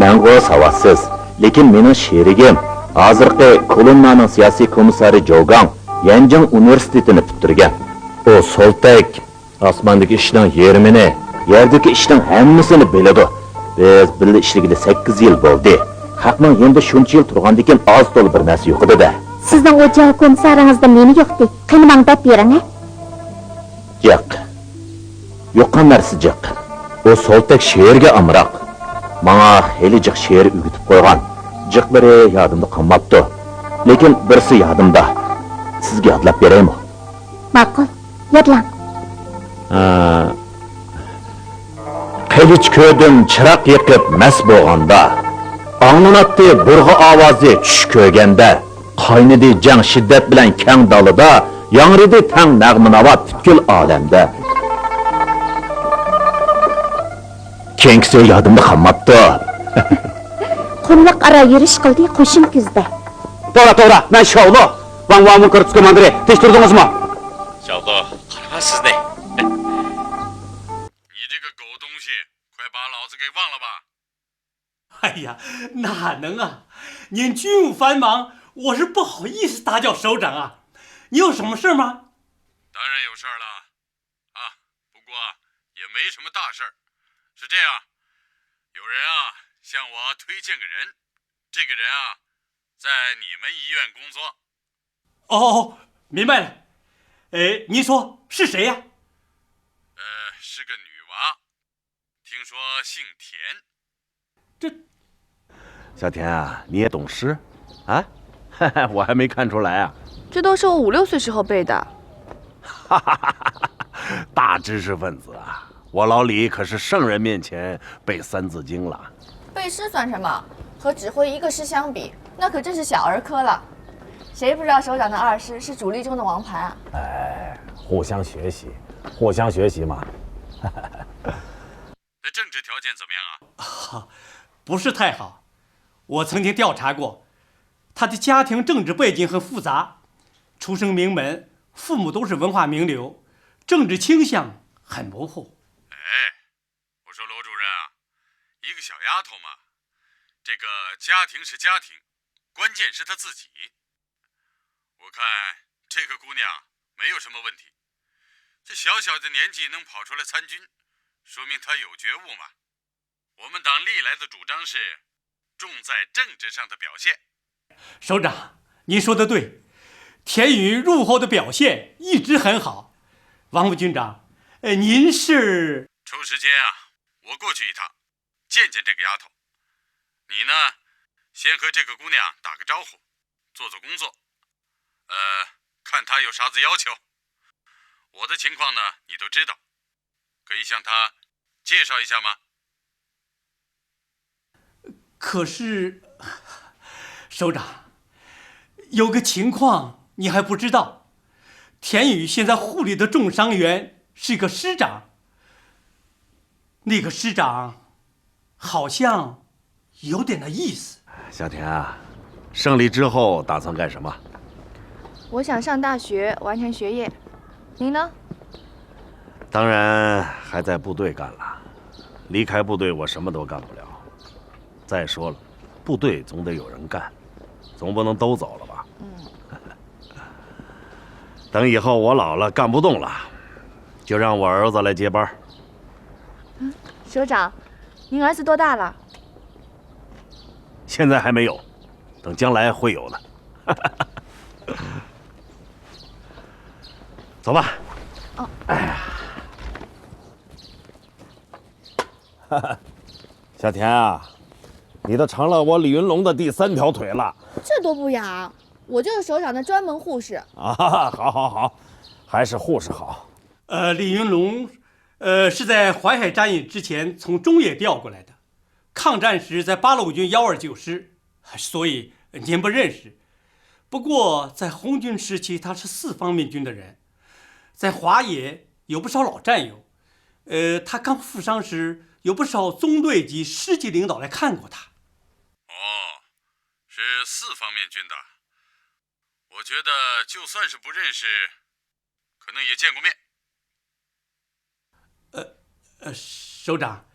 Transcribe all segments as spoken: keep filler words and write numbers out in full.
مەنغۇ ساۋاتسىز، لېكىن مېنىڭ شېرىكىم ھازىرقى كولوننانىڭ سىياسىي كومىسسارى جوگاڭ يەنجىڭ ئۇنىۋېرسىتېتىنى پۈتتۈرگەن. ئۇ سولتەك، ئاسماندىكى ئىشنىڭ يېرىمىنى، يەردىكى ئىشنىڭ ھەممىسىنى بىلىدۇ. بىز بىللە ئىشلىگىلى سەككىز يىل بولدى. خەقنىڭ يېنىدا شۇنچە يىل تۇرغاندىكىن ئاز تولا بىر نەرسە يوقىدۇ-دە. سىزنىڭ ئۇ جاۋ كومىسسارىڭىزدا نېمە يوقتى؟ قېنى ماڭا دەپ بېرىڭە. جىق. يوققان نەرسە جىق. ئۇ سولتەك شېئىرگە ئامراق. ماڭا خېلى جىق شېئىر ئۆگىتىپ قويغان. جىقلىرى يادىمدا قالماپتۇ. لېكىن بىرسى يادىمدا. سىزگە يادلاپ بېرەيمۇ؟ ماقۇل، يادلاڭ. ھە. قىلىچ كۆردۈم چىراغ يېقىپ مەست بولغاندا، ئاڭلىناتتى بۇرغا ئاۋازى چۈش كۆرگەندە، قاينىدى جەڭ شىددەت بىلەن كەڭ دالىدا، ياڭرىدى تەڭ نەغمە-ناۋا پۈتكۈل ئالەمدە. كېيىنكىسى يادىمدا قالماپتۇ. قۇملۇق ئارا يۈرۈش قىلدى قوشۇن كۈزدە. توغرا، توغرا، مەن شاۋلۇ، ۋاڭ ۋاڭمۇ كورپۇس كوماندىرى، تىنچ تۇردىڭىزمۇ؟ شاۋلۇ، قارىغان سىزنى. 你这个狗东西，快把老子给忘了吧！哎呀，哪能啊？您军务繁忙，我是不好意思打搅首长啊。你有什么事吗？当然有事儿了，啊，不过也没什么大事儿。是这样，有人啊向我推荐个人，这个人啊在你们医院工作。哦，明白了。哎，您说是谁呀？呃，是个女娃，听说姓田。这小田啊，你也懂诗啊？我还没看出来啊。这都是我五六岁时候背的。大知识分子啊，我老李可是圣人面前背三字经了。背诗算什么？和指挥一个诗相比，那可真是小儿科了。谁不知道首长的二师是主力中的王牌啊？哎，互相学习，互相学习嘛。那政治条件怎么样啊？不是太好。我曾经调查过，他的家庭政治背景很复杂，出生名门，父母都是文化名流，政治倾向很模糊。哎，我说罗主任啊，一个小丫头嘛，这个家庭是家庭，关键是她自己。我看这个姑娘没有什么问题，这小小的年纪能跑出来参军，说明她有觉悟嘛。我们党历来的主张是重在政治上的表现。首长，您说的对，田雨入伍后的表现一直很好。王副军长，呃，您是？抽时间啊，我过去一趟，见见这个丫头。你呢，先和这个姑娘打个招呼，做做工作，呃，看她有啥子要求。我的情况呢，你都知道，可以向她介绍一下吗？可是，首长，有个情况你还不知道，田雨现在护理的重伤员是一个师长，那个师长好像有点那意思。小田啊，胜利之后打算干什么？我想上大学，完成学业。您呢？当然还在部队干了，离开部队我什么都干不了。再说了，部队总得有人干，总不能都走了吧？嗯。等以后我老了干不动了，就让我儿子来接班儿。首长，您儿子多大了？现在还没有，等将来会有的。走吧。哦。哎呀。小田啊，你都成了我李云龙的第三条腿了。这多不雅啊！我就是首长的专门护士。啊，好好好，还是护士好。呃，李云龙，呃，是在淮海战役之前从中野调过来的，抗战时在八路军幺二九师，所以您不认识。不过在红军时期，他是四方面军的人，在华野有不少老战友。呃，他刚负伤时，有不少中队级、师级领导来看过他。哦，是四方面军的。我觉得就算是不认识，可能也见过面。呃，呃，首长，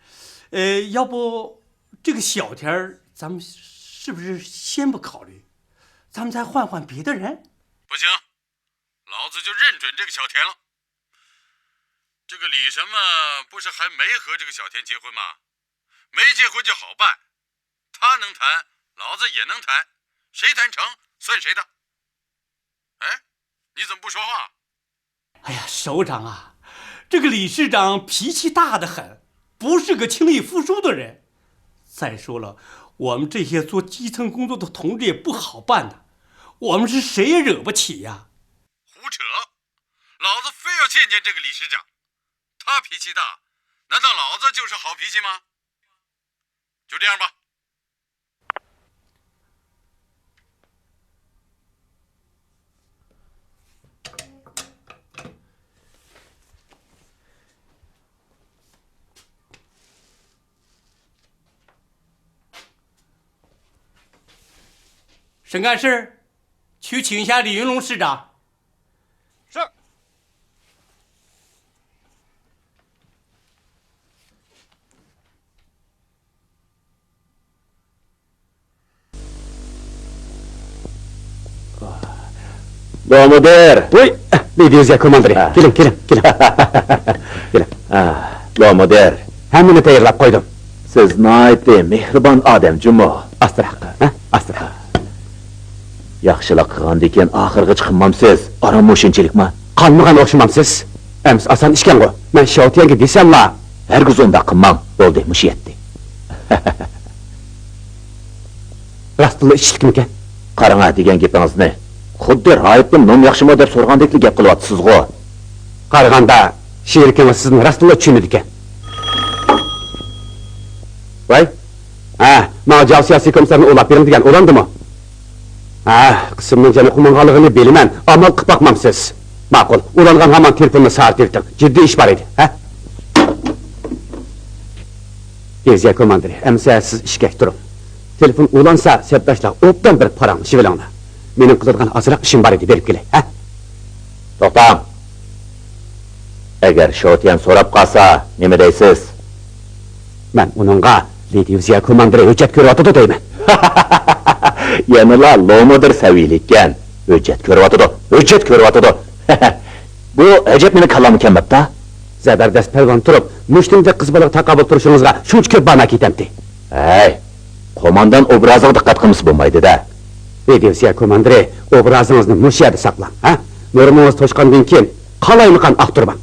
呃，要不这个小田儿，咱们是不是先不考虑？咱们再换换别的人？不行，老子就认准这个小田了。这个李什么不是还没和这个小田结婚吗？没结婚就好办，他能谈，老子也能谈，谁谈成算谁的。哎，你怎么不说话？哎呀，首长啊，这个理事长脾气大得很，不是个轻易服输的人。再说了，我们这些做基层工作的同志也不好办呐，我们是谁也惹不起呀。胡扯！老子非要见见这个理事长，他脾气大，难道老子就是好脾气吗？就这样吧。省干事，去请一下李云龙市长。是。لومۇدىر! ۋوي، لىدىيە كوماندىر، ھە. كېلىڭ، كېلىڭ، كېلىڭ. كېلىڭ. ھە، لومۇدىر. ھەممىنى تەييارلاپ قويدۇم. سىز ناھايىتى مېھرىبان ئادەم جۇمۇ. ئاستىراق، ھە؟ ئاستىراق. ياخشىلىق قىلغاندىكىن ئاخىرغىچە قىلمامسىز؟ ئاران مۇشۇنچىلىكما؟ قانمىغان ئوخشىمامسىز؟ ئەمىسە ئاسان ئىشكەنغۇ. مەن شاۋتيەنگە دېسەملا. ھەرگىز ئۇنداق قىلماڭ. بولدى، مۇشۇ يەتتى. راستتىنلا ئىچىشلىكمىكەن؟ قاراڭا دېگەن گېپىڭىزنى. خۇددى راھىبتىن نوم ياخشىمۇ دەپ سورىغاندەكلا گەپ قىلىۋاتىسىزغۇ. قارىغاندا، شېرىكىڭىز سىزنى راستتىنلا چۈشىنىدىكەن. ۋاي. ھە، ماڭا جاۋ سىياسىي كومىسسارنى ئۇلاپ بېرىڭ دېگەن ئۇلاندىمۇ؟ ھە، قىسىمنىڭ جانى قۇمانغانلىقىنى بىلىمەن، ئامال قىلىپ باقمامسىز. ماقۇل، ئۇلانغان ھامان تېلېفوننى سارتىۋېتىڭ. جىددىي ئىش بار ئىدى، ھە؟ دىۋىزىيە كوماندىرى، ئەمىسە سىز ئىشكەك تۇرۇڭ. تېلېفون ئۇلانسا، سەپداشلار ئوبدان بىر پاراڭلىشىۋېلىڭلار. مېنىڭ قىلىدىغان ئازراق ئىشىم بار ئىدى، بېرىپ كېلەي، ھە؟ توختاڭ! ئەگەر شوتيەن سوراپ قالسا، نېمە دەيسىز؟ مەن ئۇنىڭغا لى دىۋىزىيە كوماندىرى ھۆججەت كۆرۈۋاتىدۇ دەيمەن. يەنىلا لومۇدىر سەۋىيىلىككەن. ھۆججەت كۆرۈۋاتىدۇ، ھۆججەت كۆرۈۋاتىدۇ. بۇ ھۆججەت مېنىڭ كاللامغا كەلمەپتۇ. زەبەردەس پەلۋان تۇرۇپ، مۇشتۇمدەك قىز بالىغا تاقابىل تۇرۇشىڭىزغا شۇنچە كۆپ بانا كېتەمتى؟ ھەي، قوماندان ئوبرازىغا دىققەت قىلمىسا بولمايدۇ-دە. لى دىۋىزىيە كوماندىرى ئوبرازىڭىزنى مۇشۇ يەردە ساقلاڭ، ھە؟ نورمىڭىز توشقاندىن كېيىن قالايمىقان ئاختۇرماڭ.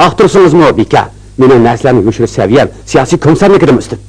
ئاختۇرسىڭىزمۇ بىكار، مېنىڭ نەرسىلەرنى يوشۇرۇش سەۋىيەم سىياسىي كومىسسارنىڭكىدىنمۇ ئۈستۈن.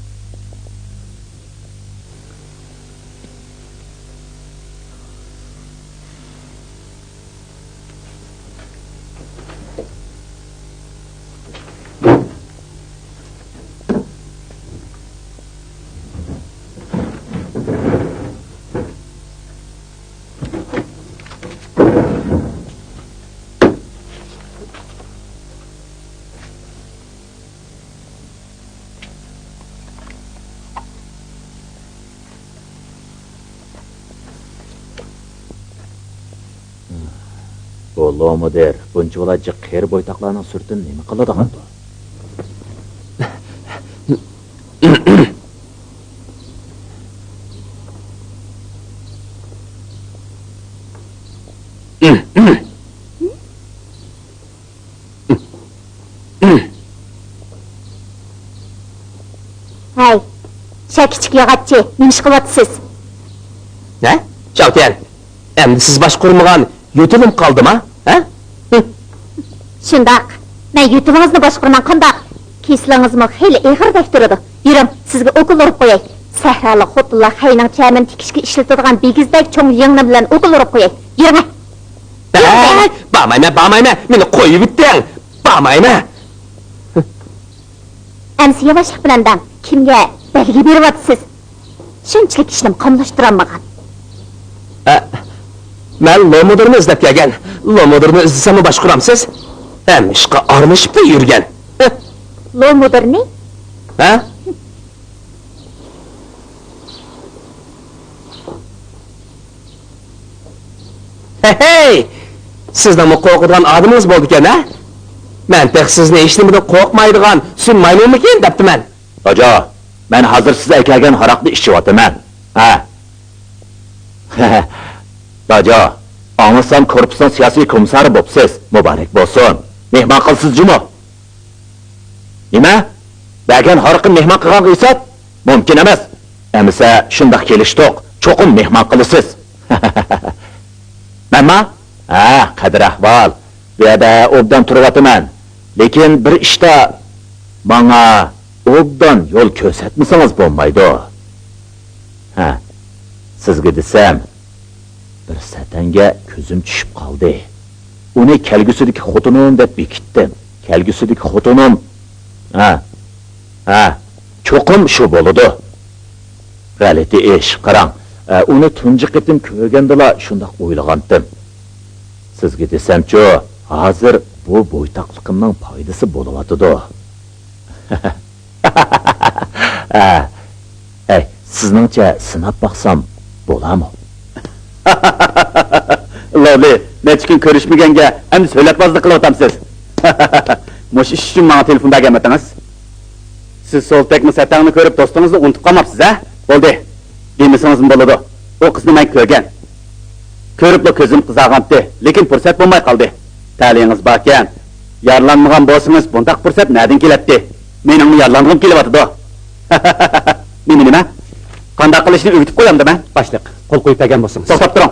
بۇ لومۇدىر بۇنچىۋالا جىق قېرى بويتاقلارنىڭ سۈرىتىنى نېمە قىلىدىغاندۇ؟ ھەي، شۇ كىچىك ياغاچچى، نېمە ئىش قىلىۋاتىسىز؟ ھە؟ چاۋتيەن، ئەمدى سىز باشقۇرمىغان يۆتىلىم قالدىما؟ ھە؟ شۇنداق. مەن يۆتىلىڭىزنى باشقۇرىمەن قانداق؟ كېسىلىڭىزمۇ خېلى ئېغىردەك تۇرىدۇ. يۈرۈڭ، سىزگە ئوكۇل ئۇرۇپ قوياي. سەھرالىق خوتۇنلار خەينىڭ چەمىنى تىكىشكە ئىشلىتىدىغان بىگىزدەك چوڭ يىڭنە بىلەن ئوكۇل ئۇرۇپ قوياي. يۈرۈڭە. ھەي، بارمايمەن، بارمايمەن. مېنى قويۇۋېتىڭ. بارمايمەن. ئەمسە ياۋاشلىق بىلەن دەڭ، كىمگە بەلگە بېرىۋاتىسىز؟ شۇنچىلىك ئىشنىمۇ قاملاشتۇرالمىغان. ئە، مەن لومۇدىرنى ئىزدەپ كەلگەن. لومۇدىرنى ئىزدىسەممۇ باشقۇرامسىز؟ ھەممە ئىشقا ئارىلىشىپلا يۈرگەن. لومۇدىرنى؟ ھە؟ ھەي، سىزنىڭمۇ قورقىدىغان ئادىمىڭىز بولىدىكەن، ھە؟ مەن تېخى سىزنى ھېچنېمىدىن قورقمايدىغان سۈن مايمۇنمىكىن دەپتىمەن. راجا، مەن ھازىر سىز ئەكەلگەن ھاراقنى ئىچىۋاتىمەن. ھە. باجا، ئاڭلىسام كورپۇسنىڭ سىياسىي كومىسسارى بوپسىز. مۇبارەك بولسۇن. مېھمان قىلىسىز جۇمۇ. نېمە؟ بەرگەن ھاراقنى مېھمان قىلغانغا ھېساب؟ مۇمكىن ئەمەس. ئەمىسە شۇنداق كېلىشتۇق. چوقۇم مېھمان قىلىسىز. مەنما؟ ھە، قەدىر ئەھۋال. بۇ يەردە ئوبدان تۇرۇۋاتىمەن. لېكىن بىر ئىشتا ماڭا ئوبدان يول كۆرسەتمىسىڭىز بولمايدۇ. ھە، سىزگە دېسەم، بىر سەتەڭگە كۆزۈم چۈشۈپ قالدى. ئۇنى كەلگۈسىدىكى خوتۇنۇم دەپ بېكىتتىم. كەلگۈسىدىكى خوتۇنۇم. ھە، ھە، چوقۇم شۇ بولىدۇ. غەلىتە ئىش، قاراڭ، ئە، ئۇنى تۇنجى قېتىم كۆرگەندىلا شۇنداق ئويلىغانتىم. سىزگە دېسەمچۇ، ھازىر بۇ بويتاقلىقىمنىڭ پايدىسى بولۇۋاتىدۇ. ھە. ھەي، سىزنىڭچە سىناپ باقسام بولامۇ؟ لولى، نەچچە كۈن كۆرۈشمىگەنگە ئەمدى سۆلەتبازلىق قىلىۋاتامسىز؟ مۇشۇ ئىش ئۈچۈن ماڭا تېلېفون بەرگەنمىدىڭىز؟ سىز سولتەكمۇ سەتەڭنى كۆرۈپ دوستىڭىزنى ئۇنتۇپ قالماپسىز ھە؟ بولدى، دېمىسىڭىزمۇ بولىدۇ. ئۇ قىزنى مەن كۆرگەن. كۆرۈپلا كۆزۈم قىزارغانتى، لېكىن پۇرسەت بولماي قالدى. تەلىيىڭىز باركەن، يارىلانمىغان بولسىڭىز بۇنداق پۇرسەت نەدىن كېلەتتى؟ مېنىڭمۇ يارىلانغۇم كېلىۋاتىدۇ. نېمە، نېمە؟ قانداق قىلىشنى ئۆگىتىپ قويامدىمەن؟ باشلىق، قول قويۇپ بەرگەن بولسىڭىز. توختاپ تۇرۇڭ.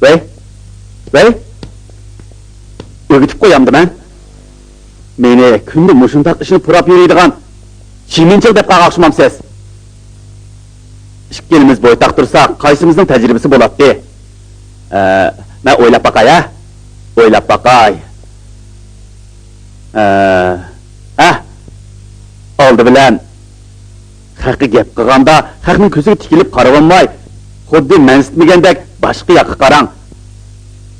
ۋەي، ۋەي، ئۆگىتىپ قويامدىمەن؟ مېنى كۈندە مۇشۇنداق ئىشنى پۇراپ يۈرىدىغان چىمىنچىغا دەپ قالغان ئوخشىمامسىز؟ ئىككىلىمىز بويتاق تۇرساق، قايسىمىزنىڭ تەجرىبىسى بولاتتى؟ ئە، مەن ئويلاپ باقاي، ھە؟ ئويلاپ باقاي. ئە، ھە، ئالدى بىلەن خەققە گەپ قىلغاندا، خەقنىڭ كۆزىگە تىكىلىپ قارىۋالماي، خۇددى مەنسىتمىگەندەك باشقا ياققا قاراڭ.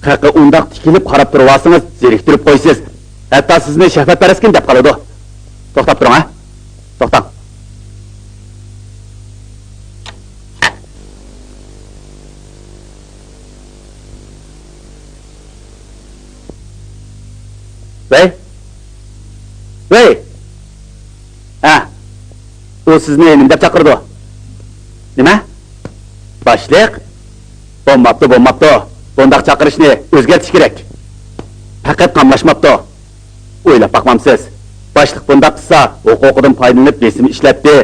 خەققە ئۇنداق تىكىلىپ قاراپ تۇرۇۋالسىڭىز، زېرىكتۈرۈپ قويىسىز. ھەتتا سىزنى شەھۋەتپەرەسكىن دەپ قالىدۇ. توختاپ تۇرۇڭ، ھە؟ توختاڭ. ۋەي! ۋەي! ھە! ئۇ سىزنى نېمە دەپ چاقىرىدۇ؟ نېمە؟ باشلىق؟ بولماپتۇ، بولماپتۇ. بۇنداق چاقىرىشنى ئۆزگەرتىش كېرەك. پەقەت قاملاشماپتۇ. ئويلاپ باقمامسىز؟ باشلىق بۇنداق قىلسا، ھوقۇقىدىن پايدىلىنىپ بېسىم ئىشلەتتى،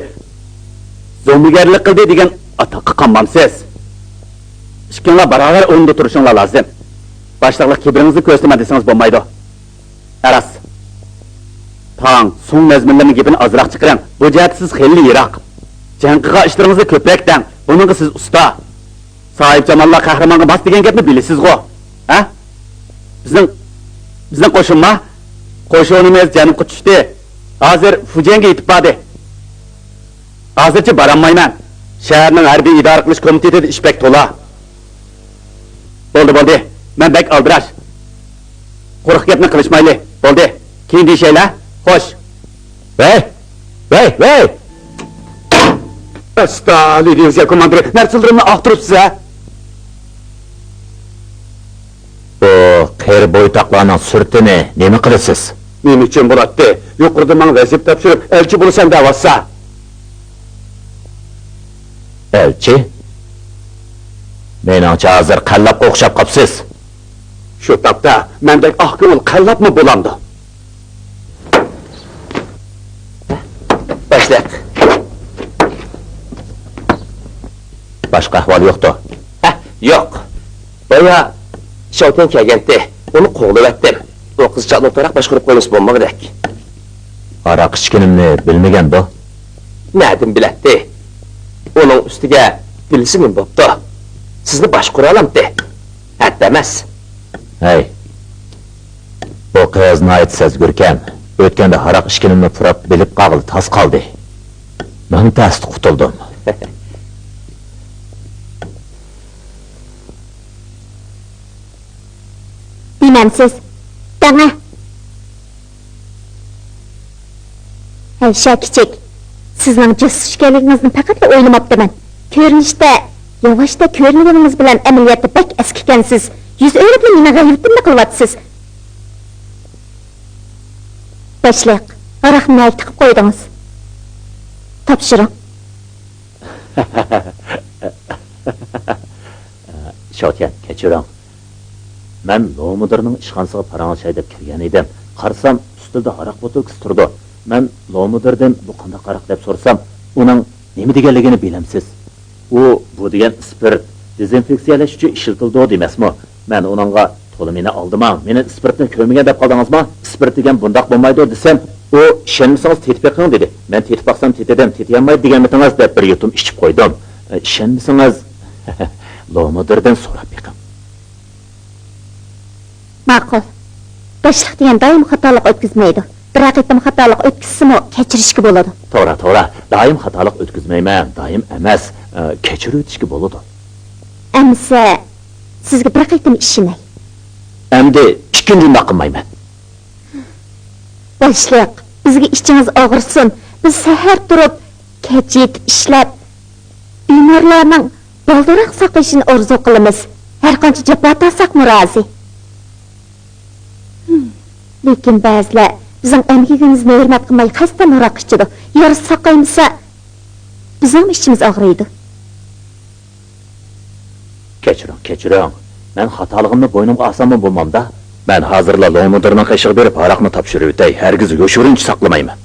زومىگەرلىك قىلدى دېگەن ئاتاققا قانمامسىز؟ ئىككىڭلار باراۋەر ئورنىدا تۇرۇشۇڭلار لازىم. باشلىقلىق كىبىرىڭىزنى كۆرسىتىمەن دېسىڭىز بولمايدۇ. ئە راست. تاڭ، سۇڭ مەزمۇنلىرىنىڭ گېپىنى ئازراق چىقىرىڭ. بۇ جەھەتتە سىز خېلى يىراق. جەڭ قىلغان ئىشلىرىڭىزنى كۆپرەك دەڭ. بۇنىڭغا سىز ئۇستا. ساھىبجاماللار قەھرىمانغا ماس دېگەن گەپنى بىلىسىزغۇ؟ ھە؟ بىزنىڭ، بىزنىڭ قوشۇنما؟ قوشۇنىمىز جەنۇبقا چۈشتى. ھازىر فۇجيەنگە يېتىپ باردى. ھازىرچە بارالمايمەن. شەھەرنىڭ ھەربىي ئىدارە قىلىش كومىتېتىدا ئىش بەك تولا. بولدى، بولدى. مەن بەك ئالدىراش. قۇرۇق گەپنى قىلىشمايلى. بولدى. كېيىن دېيىشەيلى. خوش. ۋەي! ۋەي! ۋەي! ئەستا، ئالىي دىۋىزىيە كوماندىرى، نەرسىلىرىمنى ئاختۇرۇپسىز ھە؟ بۇ قېرى بويتاقلارنىڭ سۈرىتىنى نېمە قىلىسىز؟ نېمە ئۈچۈن بولاتتى؟ يۇقىرىدا ماڭا ۋەزىپە تاپشۇرۇپ، ئەلچى بولىسەن دەۋاتسا. ئەلچى؟ مېنىڭچە ھازىر قەللەپقە ئوخشاپ قاپسىز. شۇ تاپتا مەندەك ئاق كۆڭۈل قەللەپمۇ بولامدۇ؟ باشلىق. باشقا ئەھۋال يوقتۇ؟ ھە، يوق. بايا شاۋتيەن كەلگەنتى، ئۇنى قوغلىۋەتتىم. ئۇ قىزچاقنى ئولتۇراق باشقۇرۇپ قويمىسا بولمىغۇدەك. ھاراق ئىچكىنىمنى بىلمىگەندۇ؟ نەدىن بىلەتتى؟ ئۇنىڭ ئۈستىگە دىلسىمىم بوپتۇ. سىزنى باشقۇرالامتى؟ ھەددى ئەمەس. ھەي، بۇ قىز ناھايىتى سەزگۈركەن. ئۆتكەندە ھاراق ئىچكىنىمنى پۇراپ بىلىپ قالغىلى تاس قالدى. مىڭ تەستە قۇتۇلدۇم. دېمەمسىز؟ دەڭە. ھەي، شەكىچىك، سىزنىڭ جاسۇس ئىكەنلىكىڭىزنى پەقەتلا ئويلىماپتىمەن. كۆرۈنۈشتە ياۋاشتا كۆرۈنگىنىڭىز بىلەن ئەمەلىيەتتە بەك ئەسكىكەنسىز. يۈز ئۆرۈپلا مېنىڭ غەيۋىتىمنى قىلىۋاتىسىز. باشلىق، ھاراقنى نەگە تىقىپ قويدىڭىز؟ تاپشۇرۇڭ. شاۋتيەن، كەچۈرۈڭ. مەن لومۇدىرنىڭ ئىشخانىسىغا پاراڭلىشاي دەپ كىرگەن ئىدىم. قارىسام، ئۈستىلىدە ھاراق بوتۇلكىسى تۇرىدۇ. مەن لومۇدىردىن، «بۇ قانداق ھاراق؟» دەپ سورىسام، ئۇنىڭ نېمە دېگەنلىكىنى بىلەمسىز؟ ئۇ، «بۇ دېگەن ئىسپىرت، دېزىنفېكسىيەلەش ئۈچۈن ئىشلىتىلىدۇ» دېمەسمۇ؟ مەن ئۇنىڭغا، «تولا مېنى ئالدىماڭ، مېنى ئىسپىرتنى كۆرمىگەن دەپ قالدىڭىزمۇ؟ ئىسپىرت دېگەن بۇنداق بولمايدۇ» دېسەم، ئۇ، «ئىشەنمىسىڭىز تېتىپ بېقىڭ» دېدى. مەن تېتىپ باقسام تېتىدىم، تېتىيالمايدۇ دېگەنمىتىڭىز دەپ بىر يۇتۇم ئىچىپ قويدۇم. ئىشەنمىسىڭىز، لومۇدىردىن سوراپ بېقىڭ. ماقۇل. باشلىق دېگەن دائىم خاتالىق ئۆتكۈزمەيدۇ. بىرەر قېتىم خاتالىق ئۆتكۈزسىمۇ كەچۈرۈشكە بولىدۇ. توغرا، توغرا. دائىم خاتالىق ئۆتكۈزمەيمەن، دائىم ئەمەس. ئە، كەچۈرۈۋېتىشكە بولىدۇ. ئەمىسە سىزگە بىر قېتىم ئىشىنەي. ئەمدى ئىككىنچى ئۇنداق قىلمايمەن. باشلىق، بىزگە ئىچىڭىز ئاغرىسۇن. بىز سەھەر تۇرۇپ، كەچ يېتىپ ئىشلەپ، بىمارلارنىڭ بالدۇرراق ساقىيىشىنى ئارزۇ قىلىمىز. ھەرقانچە جاپا تارتساقمۇ رازى. ھىم، لېكىن بەزىلەر بىزنىڭ ئەمگىكىمىزنى ھۆرمەت قىلماي، قەستەن ھاراق ئىچىدۇ. يارىسى ساقايمىسا، بىزنىڭمۇ ئىچىمىز ئاغرىيدۇ. كەچۈرۈڭ، كەچۈرۈڭ. مەن خاتالىقىمنى بوينۇمغا ئالساممۇ بولمامدا؟ مەن ھازىرلا لوڭمۇدىرنىڭ قېشىغا بېرىپ، ھاراقنى تاپشۇرۇۋېتەي. ھەرگىز يوشۇرۇنچە ساقلىمايمەن.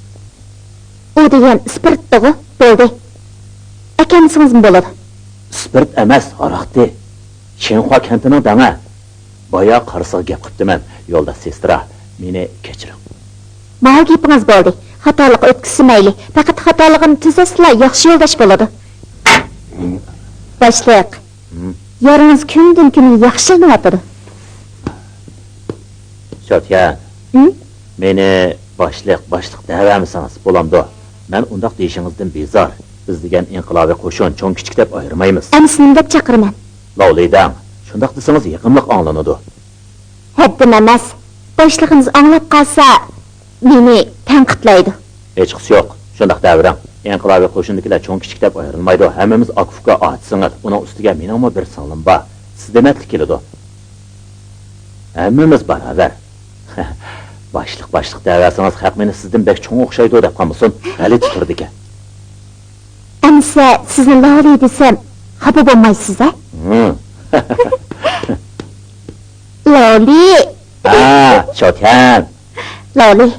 ئۇ دېگەن ئىسپىرتتىغۇ. بولدى. ئەكەلمىسىڭىزمۇ بولىدۇ. ئىسپىرت ئەمەس، ھاراقتى. شىنخۇا كەنتىنىڭ دەڭە. بايا قارىسىغا گەپ قىپتىمەن، يولداش سېسترا، مېنى كەچۈرۈڭ. ماۋۇ گېپىڭىز بولدى. خاتالىق ئۆتكۈزسە مەيلى، پەقەت خاتالىقىنى تۈزەتسىلا ياخشى يولداش بولىدۇ. باشلىق، ھىم؟ يارىڭىز كۈندىن-كۈنگە ياخشىلىنىۋاتىدۇ. شوتيەن، ھىم؟ مېنى باشلىق، باشلىق دەۋەرمىسىڭىز بولامدۇ؟ مەن ئۇنداق دېيىشىڭىزدىن بىزار. بىز دېگەن ئىنقىلابىي قوشۇن، چوڭ-كىچىك دەپ ئايرىمايمىز. ئەمىسە نېمە دەپ چاقىرىمەن؟ لاۋلى دەڭ. شۇنداق دېسىڭىز يېقىملىق ئاڭلىنىدۇ. ھەددىم ئەمەس. باشلىقىمىز ئاڭلاپ قالسا، مېنى تەنقىدلەيدۇ. ھېچقىسى يوق. شۇنداق دەۋېرىڭ. ئىنقىلابىي قوشۇندىكىلەر چوڭ-كىچىك دەپ ئايرىلمايدۇ. ھەممىمىز ئاكا-ئۇكا، ئاچا-سىڭىل. ئۇنىڭ ئۈستىگە مېنىڭمۇ بىر سىڭلىم بار. سىز دېمەتلىك كېلىدۇ. ھەممىمىز باراۋەر. باشلىق، باشلىق دەۋەرسىڭىز، خەق مېنى سىزدىن بەك چوڭ ئوخشايدۇ دەپ قالمىسۇن. غەلىتە تۇرىدىكەن. ئەمىسە سىزنى لاۋلى دېسەم، خاپا بولمايسىز ھە؟ ھىم. لاۋلى. ھە، شوتيەن. لاۋلى.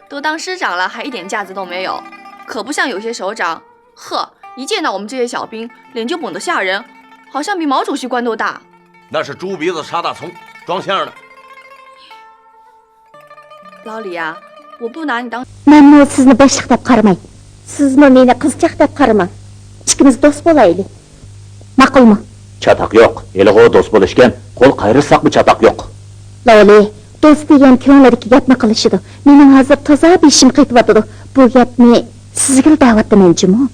都当师长了，还一点架子都没有，可不像有些首长，呵，一见到我们这些小兵，脸就绷得吓人，好像比毛主席官都大。那是猪鼻子插大葱，装相的。 老李呀，我不拿你当 مەنمۇ سىزنى باشلىق دەپ قارىماي. سىزمۇ مېنى قىزچاق دەپ قارىماڭ. ئىككىمىز دوست بولايلى. ماقۇلمۇ؟ چاتاق يوق. ھېلىغۇ دوست بولۇشكەن، قول قايرىتساقمۇ چاتاق يوق. لاۋلى، دوست دېگەن كۆڭلىدىكى گەپنى قىلىشىدۇ. مېنىڭ ھازىر تازا بېشىم قېتىۋاتىدۇ. بۇ گەپنى سىزگىلا دەۋاتىمەن جۇمۇ.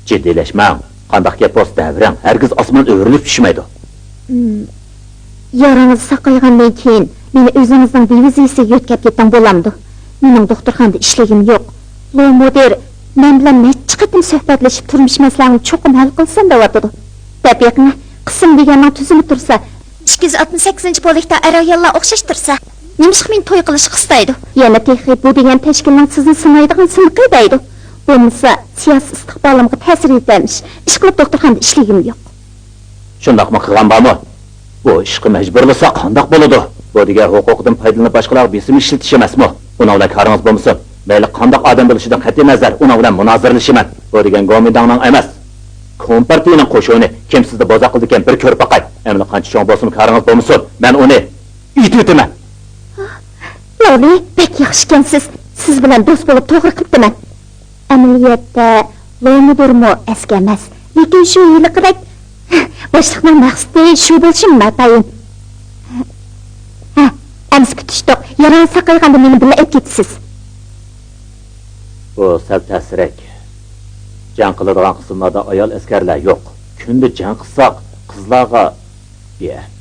جىددىيلەشمەڭ. قانداق گەپ بولسا دەۋېرىڭ، ھەرگىز ئاسمان ئۆرۈلۈپ چۈشمەيدۇ. يارىڭىز ساقايغاندىن كېيىن مېنى ئۆزىڭىزنىڭ دىۋىزىيىسىگە يۆتكەپ كېتىڭ بولامدۇ؟ مېنىڭ دوختۇرخانىدا ئىشلىگۈم يوق. لو مۇدىر مەن بىلەن نەچچە قېتىم سۆھبەتلىشىپ تۇرمۇش مەسىلەڭنى چوقۇم ھەل قىلىسەن دەۋاتىدۇ. دەپ بېقىڭە، قىسىم دېگەننىڭ تۈزۈمى تۇرسا، ئىككى يۈز ئاتمىش سەككىزىنچى بولۇكتا ئەر-ئاياللار ئوخشاش تۇرسا، نېمىشقا مېنى توي قىلىشقا قىستايدۇ؟ يەنە تېخى بۇ دېگەن تەشكىلنىڭ سىزنى سىنايدىغان سىنىقى دەيدۇ. بولمىسا سىياسىي ئىستىقبالىمغا تەسىر يېتەرمىش. ئىشقىلىپ دوختۇرخانىدا ئىشلىگۈم يوق. شۇنداقمۇ قىلغان بارمۇ؟ بۇ ئىشقا مەجبۇرلىسا قانداق بولىدۇ؟ بۇ دېگەن ھوقۇقىدىن پايدىلىنىپ باشقىلارغا بېسىم ئىشلىتىش ئەمەسمۇ؟ ئۇنىڭ بىلەن كارىڭىز بولمىسۇن. مەيلى قانداق ئادەم بولۇشىدىن قەتئىينەزەر، ئۇنىڭ بىلەن مۇنازىرىلىشىمەن. بۇ دېگەن گومىنداڭنىڭ ئەمەس، كومپارتىيىنىڭ قوشۇنى. كىم سىزدە بوزەك قىلىدىكەن، بىر كۆرۈپ باقاي. ئەمدى قانچە چوڭ بولسىمۇ كارىڭىز بولمىسۇن، مەن ئۇنى ئېتىۋېتىمەن. لاۋلى، بەك ياخشىكەنسىز. سىز بىلەن دوست بولۇپ توغرا قىپتىمەن. ئەمەلىيەتتە لو مۇدىرمۇ ئەسكى ئەمەس. لېكىن شۇ ھېلىقىدەك باشلىقنىڭ مەقسىتى شۇ بولۇشىمۇ ناتايىن. ھە، ئەمىسە پۈتۈشتۇق. يارىڭىز ساقايغاندا مېنى بىللە ئېلىپ كېتىسىز. بۇ سەل تەسرەك. جەڭ قىلىدىغان قىسىملاردا ئايال ئەسكەرلەر يوق. كۈندە جەڭ قىلساق، قىزلارغا بىئەپ.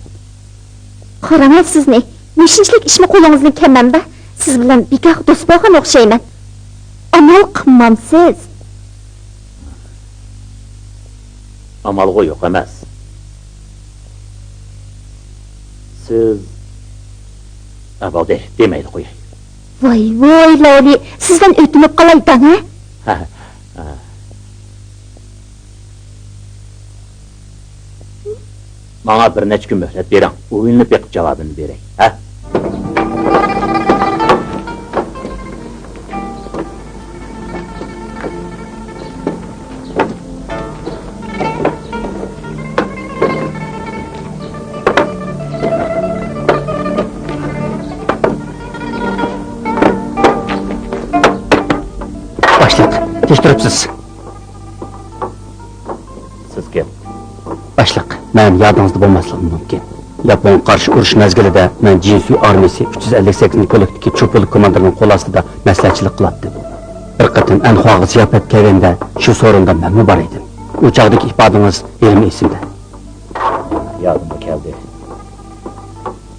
قاراڭە سىزنى، مۇشۇنچىلىك ئىشمۇ قولىڭىزدىن كەلمەمدۇ؟ سىز بىلەن بىكاھ دوست بولغان ئوخشايمەن. ئامال قىلمامسىز؟ ئامالغۇ يوق ئەمەس. سىز، ھە، بولدى، دېمەيلى قوياي. ۋاي، ۋاي، لاۋلى، سىزدىن ئۆتۈنۈپ قالاي دەڭ، ھە؟ ھە، ھە. ماڭا بىر نەچچە كۈن مۆھلەت بېرىڭ، ئويلىنىپ بېقىپ جاۋابىنى بېرەي، ھە؟ باشلىق، كەچتۈرۈپسىز. سىز كىم؟ باشلىق، مەن يادىڭىزدا بولماسلىقىم مۇمكىن. ياپونغا قارشى ئۇرۇش مەزگىلىدە مەن جىنسۈي ئارمىيىسى ئۈچ يۈز ئەللىك سەككىزىنچى كوللېكتىپتىكى چۇ پولك كوماندىرىنىڭ قول ئاستىدا مەسلىھەتچىلىك قىلاتتىم. بىر قېتىم ئەنخۇاغا زىياپەتكە كەلگەندە شۇ سورۇندا مەنمۇ بار ئىدىم. ئۇ چاغدىكى ئىپادىڭىز ھېلىمۇ ئېسىمدە. يادىمغا كەلدى.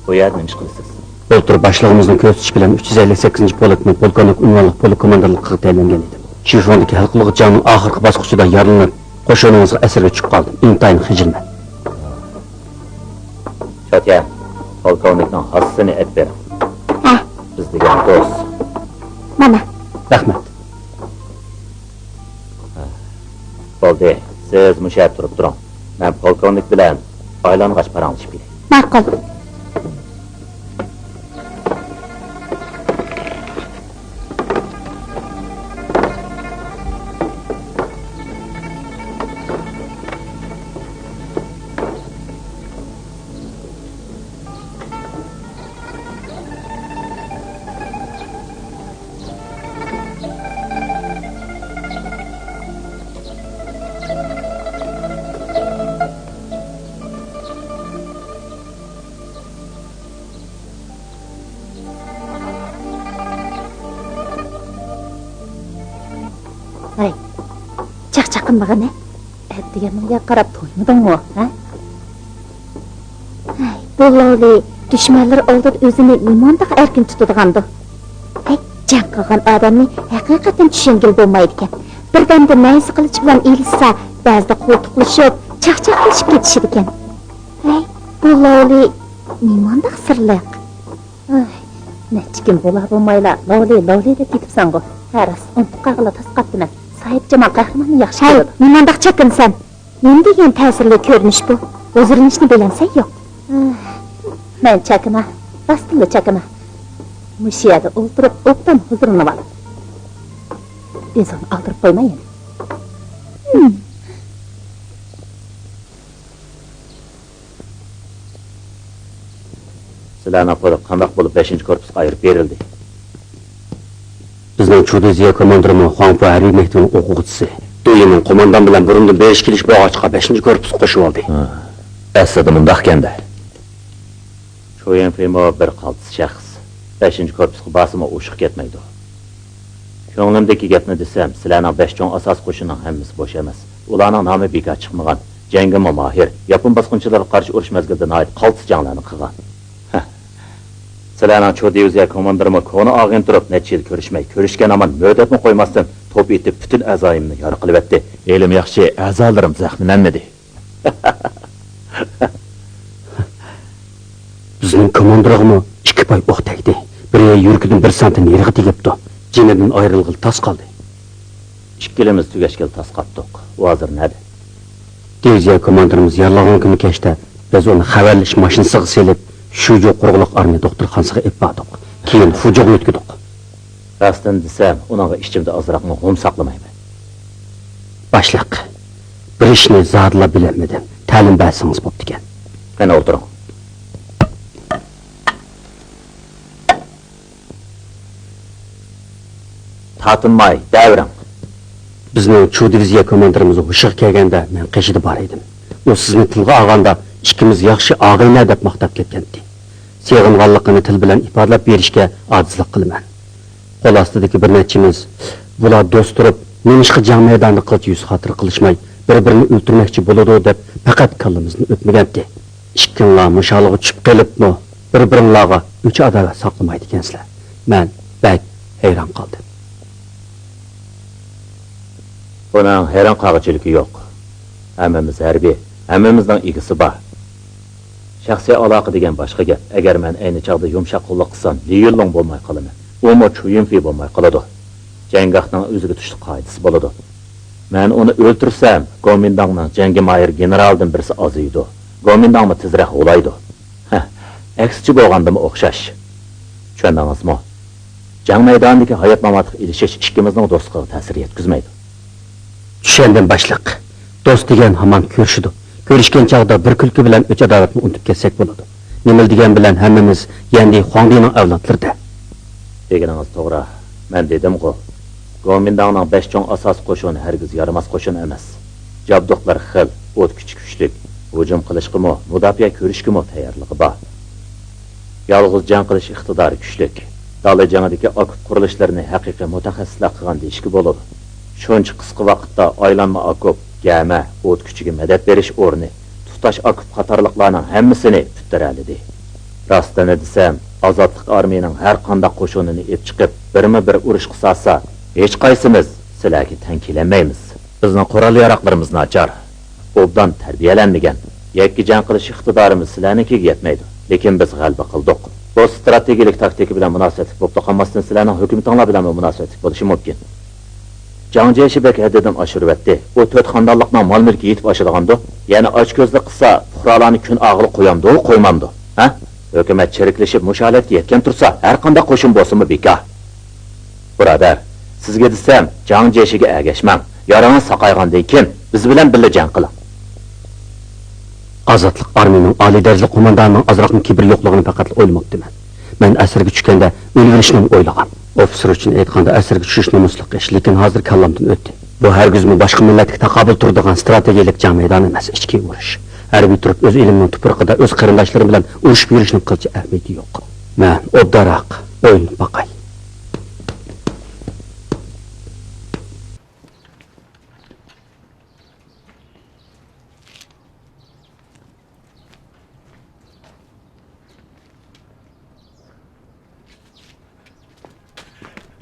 بۇ يەردە نېمە ئىش قىلىسىز؟ بۇلتۇر باشلىقىمىزنىڭ كۆرسىتىشى بىلەن ئۈچ يۈز ئەللىك سەككىزىنچى پولكنىڭ پولكوۋنىك ئۇنۋانلىق پولك كوماندىرلىقىغا تەيىنلەنگەن ئىدىم. شىفوندىكى ھەل قىلغۇچ جەڭنىڭ ئاخىرقى باسقۇچىدا يارىلىنىپ، قوشۇنىڭىزغا ئەسىرگە چۈشۈپ قالدىم. ئىنتايىن خىجىلمەن. چاتيەن، پولكوۋنىكنىڭ ھاسىسىنى ئېلىپ بېرىڭ. ھە. بىز دېگەن دوست. مانا. رەھمەت. بولدى، سىز مۇشۇ يەردە تۇرۇپ تۇرۇڭ. مەن پولكوۋنىك بىلەن ئايلانغاچ پاراڭلىشىپ كېلەي. ماقۇل. ھەي، چاقچاق قىلمىغىنە. ئەتىگەننىڭ ياققىراپ تويمىدىڭمۇ، ھە؟ ھەي، بۇ لاۋلى دۈشمەنلىرى ئالدىدا ئۆزىنى نېمانداق ئەركىن تۇتىدىغاندۇ؟ ھەي، جەڭ قىلغان ئادەمنى ھەقىقەتەن چۈشەنگىلى بولمايدىكەن. بىردەمدە نەيزە قىلىچ بىلەن ئېلىشسا، بەزىدە قولتۇقلىشىپ، چاقچاقلىشىپ كېتىشىدىكەن. ھەي، بۇ لاۋلى نېمانداق سىرلىق؟ ئاي، نەچچە كۈن بولا بولمايلا لاۋلى، لاۋلى دەپ كېتىپسەنغۇ. ھە، راست، ئۇنتۇپ قالغىلى تاس قاپتىمەن. ساھىبجامال قەھرىماننى ياخشى كۆرىدۇ. ھەي، نېمانداق چاكىنىسەن؟ نېمە دېگەن تەسىرلىك كۆرۈنۈش بۇ؟ ھۇزۇرلىنىشنى بىلەمسەن يوق؟ ئاھ، مەن چاكىنا، راستتىنلا چاكىنا. مۇشۇ يەردە ئولتۇرۇپ، ئوبدان ھۇزۇرلىنىۋال. ئۆزۈڭنى ئالدىرىپ قويما يەنە. ھىم. سىلەرنىڭ پولك قانداق بولۇپ بەشىنچى كورپۇسقا ئايرىپ بېرىلدى؟ بىزنىڭ چۇ دىۋىزىيە كوماندىرىمۇ خۇاڭپۇ ھەربىي مەكتىپىنىڭ ئوقۇغۇچىسى. دۇيىنىڭ قوماندان بىلەن بۇرۇندىن بېرىش كېلىش بولغاچقا، بەشىنچى كورپۇسقا قوشۇۋالدى. ھە. ئەسلىدە مۇنداق ئىكەن-دە. چۇ يىڭفېيمۇ بىر قالتىس شەخس. بەشىنچى كورپۇسقا بارسىمۇ ئوشۇق كەتمەيدۇ. كۆڭلۈمدىكى گەپنى دېسەم، سىلەرنىڭ بەش چوڭ ئاساسىي قوشۇننىڭ ھەممىسى بوش ئەمەس. ئۇلارنىڭ نامى بىكار چىقمىغان. جەڭگىمۇ ماھىر. ياپون باسقۇنچىلىرىغا قارشى ئۇرۇش مەزگىلىدە ناھايىتى قالتىس جەڭلەرنى قىلغان. ھە. سىلەرنىڭ چۇ دىۋىزىيە كوماندىرىمۇ كونا ئاغىنە تۇرۇپ نەچچە يىل كۆرۈشمەي، كۆرۈشكەن ھامان مۆدەتمۇ قويماستىن توپ ئېتىپ پۈتۈن ئەزايىمنى يارا قىلىۋەتتى. ھېلىمۇ ياخشى، ئەزالىرىم زەخىملەنمىدى. بىزنىڭ كوماندىرغىمۇ ئىككى پاي ئوق تەگدى. بىرى يۈرىكىدىن بىر سانتىم يېرىغا تېگىپتۇ. جېنىدىن ئايرىلغىلى تاس قالدى. ئىككىلىمىز تۈگەشكىلى تاس قاپتۇق. ئۇ ھازىر نەدە؟ دىۋىزىيە كوماندىرىمىز يارىلانغان كۈنى كەچتە بىز ئۇنى خەۋەرلىشىش ماشىنىسىغا سېلىپ، شۇجۇ قۇرۇقلۇق ئارمىيە دوختۇرخانىسىغا ئېلىپ باردۇق. كېيىن فۇجۇغا يۆتكىدۇق. راستىنى دېسەم، ئۇنىڭغا ئىچىمدە ئازراقمۇ غۇم ساقلىمايمەن. باشلىق، بىر ئىشنى زادىلا بىلەلمىدىم. تەلىم بەرسىڭىز بوپتىكەن. قېنى، ئولتۇرۇڭ. تارتىنماي دەۋېرىڭ. بىزنىڭ چۇ دىۋىزىيە كوماندىرىمىز ھوشىغا كەلگەندە مەن قېشىدا بار ئىدىم. ئۇ سىزنى تىلغا ئالغاندا، ئىككىمىز ياخشى ئاغىنە دەپ ماختاپ كەتكەنتى. سېغىنغانلىقىنى تىل بىلەن ئىپادىلەپ بېرىشكە ئاجىزلىق قىلىمەن. قول ئاستىدىكى بىر نەچچىمىز، بۇلار دوست تۇرۇپ، نېمىشقا جەڭ مەيدانىدا قىلچە يۈز خاتىرە قىلىشماي، بىر-بىرىنى ئۆلتۈرمەكچى بولىدۇ دەپ پەقەت كاللىمىزدىن ئۆتمىگەنتى. ئىككىڭلار مۇشۇ ھالغا چۈشۈپ قېلىپمۇ، بىر-بىرىڭلارغا ئۆچ-ئاداۋەت ساقلىمايدىكەنسىلەر. مەن بەك ھەيران قالدىم. بۇنىڭ ھەيران قالغۇچىلىكى يوق. ھەممىمىز ھەربىي، ھەممىمىزنىڭ ئىگىسى بار. شەخسىي ئالاقە دېگەن باشقا گەپ. ئەگەر مەن ئەينى چاغدا يۇمشاق قوللۇق قىلسام، لى يۈنلۇڭ بولماي قالىمەن. ئۇمۇ چۇ يۈنفېي بولماي قالىدۇ. جەڭگاھنىڭ ئۆزىگە تۇشلۇق قائىدىسى بولىدۇ. مەن ئۇنى ئۆلتۈرسەم، گومىنداڭنىڭ جەڭگە ماھىر گېنېرالدىن بىرسى ئازىيىدۇ. گومىنداڭمۇ تېزرەك غۇلايدۇ. ھە، ئەكسىچە بولغاندىمۇ ئوخشاش. چۈشەندىڭىزمۇ؟ جەڭ مەيدانىدىكى ھايات-ماماتلىق ئېلىشىش ئىككىمىزنىڭ دوستلۇقىغا تەسىر يەتكۈزمەيدۇ. چۈشەندىم، باشلىق. دوست دېگەن ھامان كۆرۈشىدۇ. كۆرۈشكەن چاغدا بىر كۈلكە بىلەن ئۆچ-ھاداۋەتنى ئۇنتۇپ كەتسەك بولىدۇ. نېمىلا دېگەن بىلەن ھەممىمىز يەندى خۇاڭدىنىڭ ئەۋلادلىرىدە. دېگىنىڭىز توغرا. مەن دېدىمغۇ، گومىنداڭنىڭ بەش چوڭ ئاساسىي قوشۇنى ھەرگىز يارىماس قوشۇن ئەمەس. جابدۇقلىرى خىل، ئوت كۈچى كۈچلۈك، ھۇجۇم قىلىشقىمۇ، مۇداپىئە كۆرۈشكىمۇ تەييارلىقى بار. يالغۇز جەڭ قىلىش ئىقتىدارى كۈچلۈك. دالا جېڭىدىكى ئاكوپ قۇرۇلۇشلىرىنى ھەقىقىي مۇتەخەسسىسلەر قىلغان دېيىشكە بولىدۇ. شۇنچە قىسقا ۋاقىتتا ئايلانما ئاكوپ، گەمە، ئوت كۈچىگە مەدەت بېرىش ئورنى، تۇتاش ئاكوپ قاتارلىقلارنىڭ ھەممىسىنى پۈتتۈرەلىدى. راستىنى دېسەم، ئازادلىق ئارمىيىنىڭ ھەر قانداق قوشۇنىنى ئېلىپ چىقىپ، بىرمۇ بىر ئۇرۇشقا سالسا، ھېچقايسىمىز سىلەرگە تەڭ كېلەلمەيمىز. بىزنىڭ قورال-ياراغلىرىمىز ناچار، ئوبدان تەربىيەلەنمىگەن، يەككە جەڭ قىلىش ئىقتىدارىمىز سىلەرنىڭكىگە يەتمەيدۇ. لېكىن بىز غەلىبە قىلدۇق. بۇ ستراتېگىيەلىك تاكتىكا بىلەن مۇناسىۋەتلىك بولۇپلا قالماستىن، سىلەرنىڭ ھۆكۈمىتىڭلار بىلەنمۇ مۇناسىۋەتلىك بولۇشى مۇمكىن. جاڭ جيېشى بەك ھەددىدىن ئاشۇرۇۋەتتى. ئۇ تۆت خانىدانلىقنىڭ مال-مۈلكى يېتىپ ئاشىدىغاندۇ؟ يەنە ئاچكۆزلۈك قىلسا، پۇقرالارنى كۈن ئاغىلى قويامدۇ، قويمامدۇ؟ ھە؟ ھۆكۈمەت چىرىكلىشىپ مۇشۇ ھالەتكە يەتكەن تۇرسا، ھەر قانداق قوشۇن بولسىمۇ بىكار. بۇرادەر، سىزگە دېسەم، جاڭ جيېشىگە ئەگەشمەڭ. يارىڭىز ساقايغاندىن كېيىن بىز بىلەن بىللە جەڭ قىلىڭ. ئازادلىق ئارمىيىنىڭ ئالىي دەرىجىلىك قوماندانىنىڭ ئازراقمۇ كىبىر يوقلۇقىنى پەقەتلا ئويلىماپتىمەن. مەن ئەسىرگە چۈشكەندە ئۆلۈۋېرىشنىمۇ ئويلىغان. ئوفىتسېر ئۈچۈن ئېيتقاندا، ئەسىرگە چۈشۈش نومۇسلۇق ئىش، لېكىن ھازىر كاللامدىن ئۆتتى. بۇ ھەرگىزمۇ باشقا مىللەتكە تاقابىل تۇرىدىغان ستراتېگىيەلىك جەڭ مەيدانى ئەمەس، ئىچكى ئۇرۇش. ھەربىي تۇرۇپ ئۆز ئېلىمنىڭ تۇپرىقىدا ئۆز قېرىنداشلىرىم بىلەن ئۇرۇشۇپ يۈرۈشنىڭ قىلچە ئەھمىيىتى يوق. مەن ئوبدانراق ئويلىنىپ باقاي.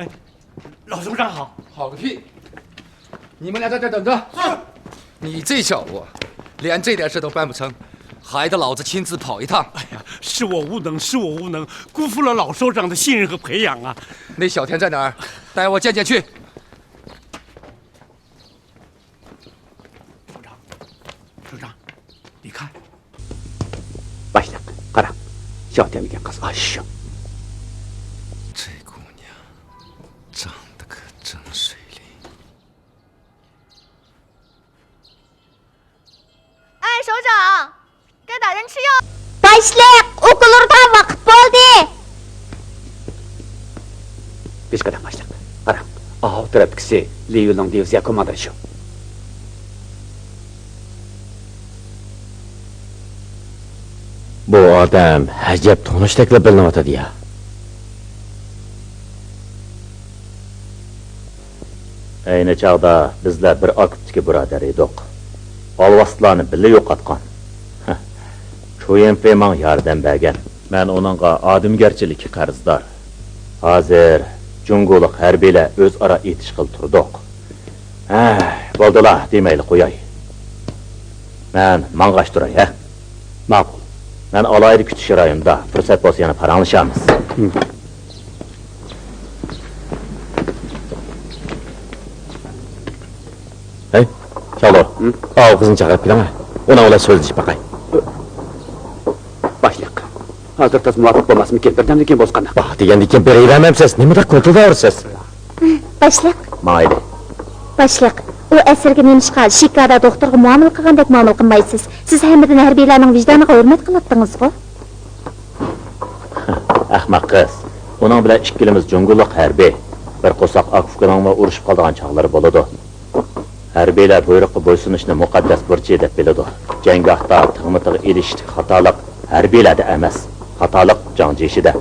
哎，老兄长好。好个屁！你们俩在这等着。是。你这小子，连这点事都办不成，还得老子亲自跑一趟。哎呀，是我无能，是我无能，辜负了老首长的信任和培养啊。那小田在哪儿？带我见见去。 首长，首长，你看。 باشلىق، قاراڭ. شياۋتيەن دېگەن قىز ئاشۇ. 这姑娘长得可真水灵。 ئەي، شوجاڭ! 该打人吃药。 باشلىق، ئوكۇل ئۇرىدىغان ۋاقىت بولدى. پېشقەدەم باشلىق، قاراڭ، ئاۋۇ تەرەپتىكىسى لى يۈنلۇڭ دىۋىزىيە كوماندىرى شۇ. بۇ ئادەم ئەجەب تونۇشتەكلا بىلىنىۋاتىدۇ يا. ئەينى چاغدا بىزلەر بىر ئاكوپتىكى بۇرادەر ئىدۇق. ئالۋاستىلارنى بىللە يوقاتقان. چۇيىنفېي ماڭا ياردەم بەرگەن. مەن ئۇنىڭغا ئادەمگەرچىلىككە قەرزدار. ھازىر جۇڭگولۇق ھەربىيلەر ئۆزئارا ئېتىشقىلى تۇردۇق. ھە، بولدىلا، دېمەيلا قوياي. مەن ماڭغاچ تۇراي، ھە؟ ماقۇل. مەن ئالاھىدە كۈتۈش رايونىدا، پۇرسەت بولسا يەنە پاراڭلىشارمىز. ھەي، چاۋلۇ، ھىم؟ ئاۋۇ قىزنى چاقىرىپ كېلىڭە. ئۇنىڭ بىلەن سۆزلىشىپ باقاي. باشلىق، ھازىر تاس مۇۋاپىق بولماسمىكىن؟ بىردەمدىن كېيىن بولسا قانداق؟ باھ دېگەندىن كېيىن بېرىۋەرمەمسىز؟ نېمىدەك قىلتىلداۋۇرىسىز؟ باشلىق. ماڭايلى. باشلىق، ئۇ ئەسىرگە نېمىشقا شىكادا دوختۇرغا مۇئامىلە قىلغاندەك مۇئامىلە قىلمايسىز؟ سىز ھەممىدىن ھەربىيلەرنىڭ ۋىجدانىغا ھۆرمەت قىلاتتىڭىزغۇ؟ ئەخمەق قىز. ئۇنىڭ بىلەن ئىككىلىمىز جۇڭگولۇق ھەربىي. بىر قورساق ئاكا-ئۇكىنىڭمۇ ئۇرۇشۇپ قالىدىغان چاغلىرى بولىدۇ. ھەربىيلەر بۇيرۇققا بويسۇنۇشنى مۇقەددەس بۇرچى دەپ بىلىدۇ. جەڭگاھتا تىغمۇ-تىغ ئېلىشىشتىكى خاتالىق ھەربىيلەردە ئەمەس، خاتالىق جاڭ جيېشىدە.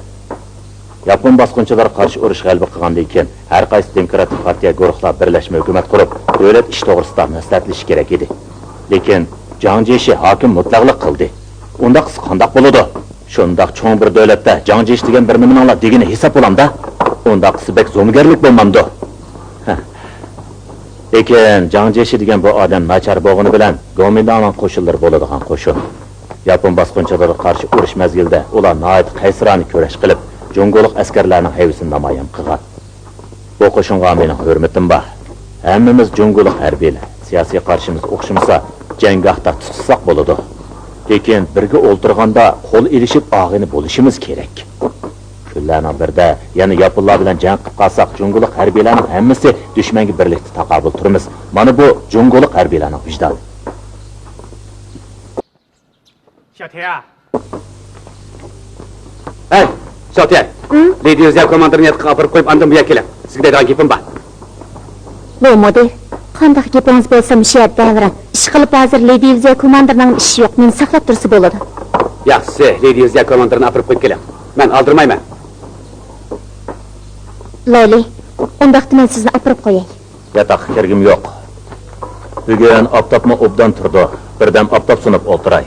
ياپون باسقۇنچىلىرىغا قارشى ئۇرۇش غەلىبە قىلغاندىن كېيىن، ھەر قايسى دېموكراتىك پارتىيە گۇرۇھلار بىرلەشمە ھۆكۈمەت قۇرۇپ، دۆلەت ئىشى توغرىسىدا مەسلىھەتلىشىشى كېرەك ئىدى. لېكىن جاڭ جيېشى ھاكىم مۇتلەقلىق قىلدى. ئۇنداق قىلسا قانداق بولىدۇ؟ شۇنداق چوڭ بىر دۆلەتتە جاڭ جيېشى دېگەن بىر نېمىنىڭلا دېگىنى ھېساب بولامدا؟ ئۇنداق قىلسا بەك زومىگەرلىك بولمامدۇ؟ ھە. لېكىن جاڭ جيېشى دېگەن بۇ ئادەم ناچار بولغىنى بىلەن گومىنداڭنىڭ قوشۇنلىرى بولىدىغان قوشۇن. ياپون باسقۇنچىلىرىغا قارشى ئۇرۇش مەزگىلىدە ئۇلار ناھايىتى قەيسىرانە كۈرەش قىلىپ، جۇڭگولۇق ئەسكەرلەرنىڭ ھەيۋىسىنى نامايان قىلغان. بۇ قوشۇنغا مېنىڭ ھۆرمىتىم بار. ھەممىمىز جۇڭگولۇق ھەربىيلەر. سىياسىي قارىشىمىز ئوخشىمىسا، جەڭگاھتا تۇتۇشساق بولىدۇ. لېكىن بىرگە ئولتۇرغاندا قول ئېلىشىپ ئاغىنە بولۇشىمىز كېرەك. كۈنلەرنىڭ بىرىدە يەنە ياپونلار بىلەن جەڭ قىلىپ قالساق، جۇڭگولۇق ھەربىيلەرنىڭ ھەممىسى دۈشمەنگە بىرلىكتە تاقابىل تۇرىمىز. مانا بۇ جۇڭگولۇق ھەربىيلەرنىڭ ۋىجدانى. 小田啊， ھەي، شاۋتيەن! لېي دىۋىزىيە كوماندىرىنى ياتاققا ئاپىرىپ قويۇپ، ئاندىن بۇ يەرگە كېلىڭ. سىزگە دەيدىغان گېپىم بار. لو مۇدىر، قانداق گېپىڭىز بولسا مۇشۇ يەردە دەۋېرىڭ. ئىشقىلىپ ھازىر لېي دىۋىزىيە كوماندىرىنىڭ ئىشى يوق، مېنى ساقلاپ تۇرسا بولىدۇ. ياخشى، لېي دىۋىزىيە كوماندىرىنى ئاپىرىپ قويۇپ كېلىڭ. مەن ئالدىرىمايمەن. لو لېي، ئۇنداقتا مەن سىزنى ئاپىرىپ قوياي. ياتاققا كىرگۈم يوق. بۈگۈن ئاپتاپمۇ ئوبدان تۇرىدۇ. بىردەم ئاپتاپ سۇنۇپ ئولتۇراي.